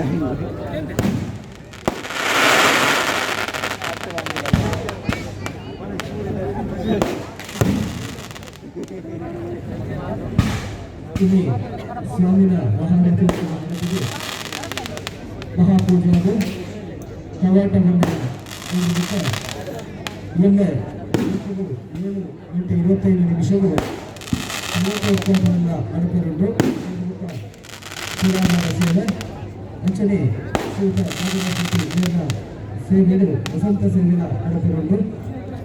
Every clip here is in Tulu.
ಇನಿ ಸ್ವಾಮಿನ ಮಹಾರಥೋತ್ಸವ ನಡಪುದು ಮಹಾಪೂಜೆಯಾದ ಕವಾಟ ಬಂಧನ ಬೊಕ್ಕ ಎಲ್ಲೆ 7 ಗಂಟೆ 25 ನಿಮಿಷಗಳು ಕವಾಟೋದ್ಘಾಟನೆ ನಡಪರುಂಡು. ಬೊಕ್ಕ ತುಲಾಭಾರ ಸೇವೆ, ಅಂಚನೆ ಶ್ರೀಯುತ ನಾಗೇಂದ್ರ ಶೆಟ್ಟಿ ಮೇರ್ನ ಸೇವೆಡು ವಸಂತ ಸೇವೆನ ನಡಪರುಂಡು.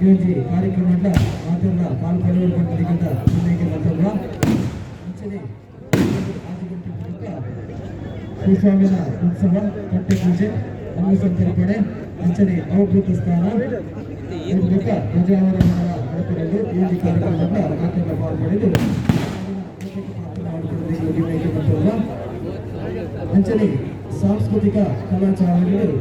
ಈ ಒಂಜಿ ಕಾರ್ಯಕ್ರಮದ ಮಾತೆರ್ಲ ಪಾಲ್ ಪಡೆಯುವ ಪಂಡ ಬಿನ್ನೈಕೆ ಮಲ್ತೊಂದ. ಅಂಚನೆ 6 ಗಂಟೆ ಬೊಕ್ಕ ಶ್ರೀ ಸ್ವಾಮಿನ ಉತ್ಸವ, ಕಟ್ಟೆ ಪೂಜೆ, ಅನ್ನ ಸಂತರ್ಪಣೆ, ಅಂಚನೆ ಅವಭೃತ ಸ್ನಾನ, ಬೊಕ್ಕ ಧ್ವಜಾರೋಹಣ ನಡಪರುಂಡು. ಈ ಒಂಜಿ ಕಾರ್ಯಕ್ರಮದ ಮಾತೆರ್ಲ ಪಾಲ್ ಪಡೆದು ಪಾತ್ರ ಮಾಡಿಕೊಳ್ಳುವ. ಅಂಚನೆ ಸಾಂಸ್ಕೃತಿಕ ಕಲಾಚಾರಗಳು.